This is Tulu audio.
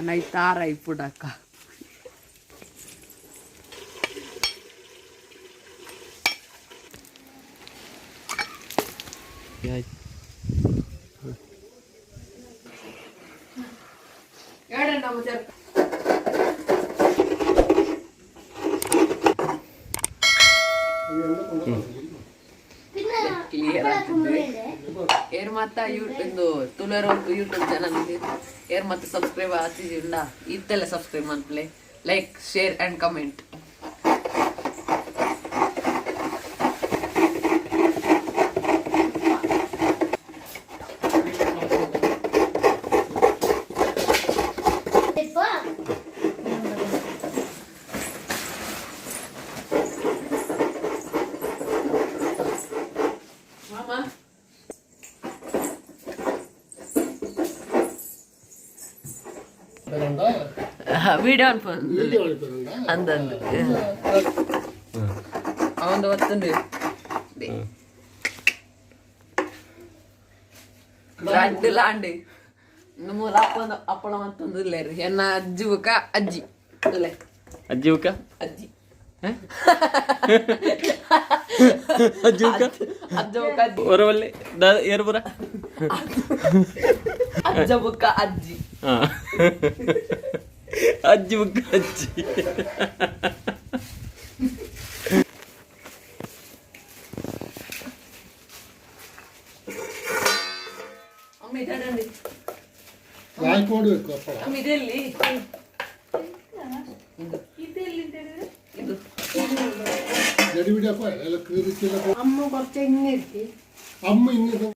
ನೈ ತಾರ ಇಪ್ಪುಡಕ್ಕ. ಕ್ಲಿಯರ್ ಆಗ್ತದೆ. ಏರ್ ಮಾತ ಇಂದು ತುಳುವರ ಯೂಟ್ಯೂಬ್ ಚಾನಲ್ ಏರ್ ಮತ್ತೆ ಸಬ್ಸ್ಕ್ರೈಬ್ ಆತಿಜಿಂಡ ಇತ್ತೆಲ್ಲ ಸಬ್ಸ್ಕ್ರೈಬ್ ಮನ್ಪಲೆ, ಲೈಕ್, ಶೇರ್ ಅಂಡ್ ಕಮೆಂಟ್. ಮಾಮ. ವಿಡಿಯೋ ಅಂದಂದು ಅವಂದು ಒತ್ತುಂಡು. ರಡ್ಡ್ ಲಾಂಡ್ ಮೂಲ ಅಪ್ಪ ಅಪ್ಪಳ ಮತ್ತೊಂದು ಇಲ್ಲೇರು ಎನ್ನ ಅಜ್ಜಿ ಬುಕ್ಕ ಅಜ್ಜಿ ಇಲ್ಲೇ. ಅಜ್ಜಿ ಬುಕ್ಕ? ಅಜ್ಜಿ. ಅಜ್ಜಿ ಬುಕ್ಕ? ಅಜ್ಜ ಬುಕ್ಕ ಅಜ್ಜಿ. ಒರವಲ್ಲಿ ಏರು ಪುರ. ಅಜ್ಜ ಬುಕ್ಕ ಅಜ್ಜಿ. ಹಾ, ಅಜ್ಜಿ ಬುಕ್ಕ ಅಜ್ಜಿ. ಅಮ್ಮ, ಇದಾಡಂడి. ಕೊಡ್ಬೇಕು ಅಪ್ಪ. ಅಮ್ಮ, ಇದೆಲ್ಲಿ ಇದು? ಗಡಿಬಿಡಿಯಪ್ಪ ಎಲ್ಲ ಕೀರಿತಿಲ್ಲ. ಅಮ್ಮ കുറച്ച് എണ്ണ. ಅಮ್ಮ ಇನ್ನು